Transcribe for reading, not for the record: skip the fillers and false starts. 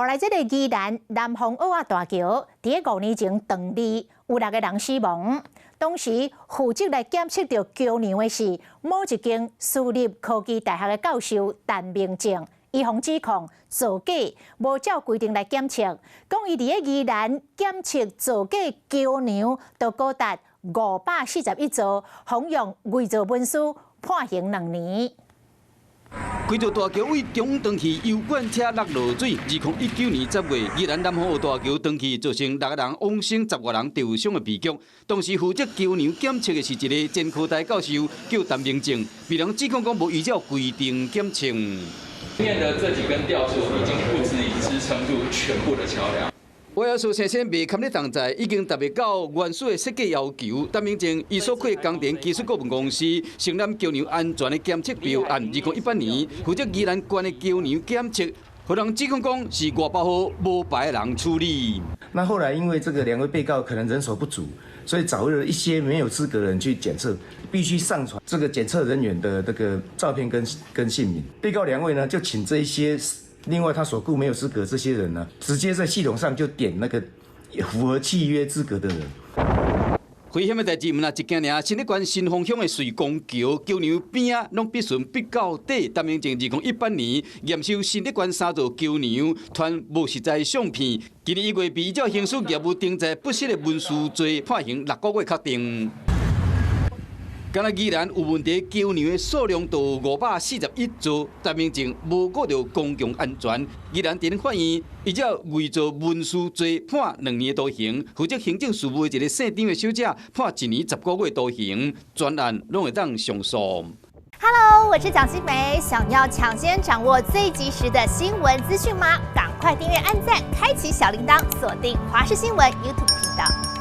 予來這个宜蘭南方澳仔大橋，佇咧5年前斷裂，有六个人死亡。當時負責來檢測著橋梁的是某一間私立科技大學的教授陳明正，伊予指控造假，無照規定來檢測，講伊佇咧宜蘭檢測造假橋梁，都高達541座，予用偽造文書判刑2年。規座大橋位中斷去，油罐車落落水。2019年10月，宜蘭南方澳大橋斷去，造成六个人往生、10外人受傷的悲劇。當時負責橋梁檢測的是一个前科大教授，叫陳明正，被人指控講無依照規定檢測。面的這幾根吊柱已經不足以支撐住全部的橋梁。我要說，先生袂堪咧同在，已經達袂到原始的設計要求。陳明正伊所開工程技術顧問公司承擔橋梁安全的檢測標案，2018年負責宜蘭縣的橋梁檢測，予人指控講是外包予無牌人處理。那後來因為這個兩位被告可能人手不足，所以找了一些沒有資格的人去檢測，必須上傳這個檢測人員的這個照片跟姓名。被告兩位呢，就請這一些。另外，他所僱沒有資格這些人呢，直接在系統上就點那個符合契約資格的人。危險的代誌毋但一件爾，新竹縣新豐鄉的瑞光橋橋梁邊仔攏必須必到底。陳明正2018年驗收新竹縣三座橋梁，傳無實在相片。今年1月被依照刑事業務定罪不實的文書罪判刑6個月確定。敢若宜蘭有問題橋梁的數量都541座，陳明正無顧著公共安全，宜蘭地法院依照偽造文書罪判2年徒刑，負責行政事務的一个姓張的小姐判1年10個月徒刑，全案攏會當上訴。 Hello，我是蔣新梅，想要搶先掌握最及時的新聞資訊嗎？趕快訂閱、按讚、開啟小鈴鐺，鎖定華視新聞 YouTube 頻道。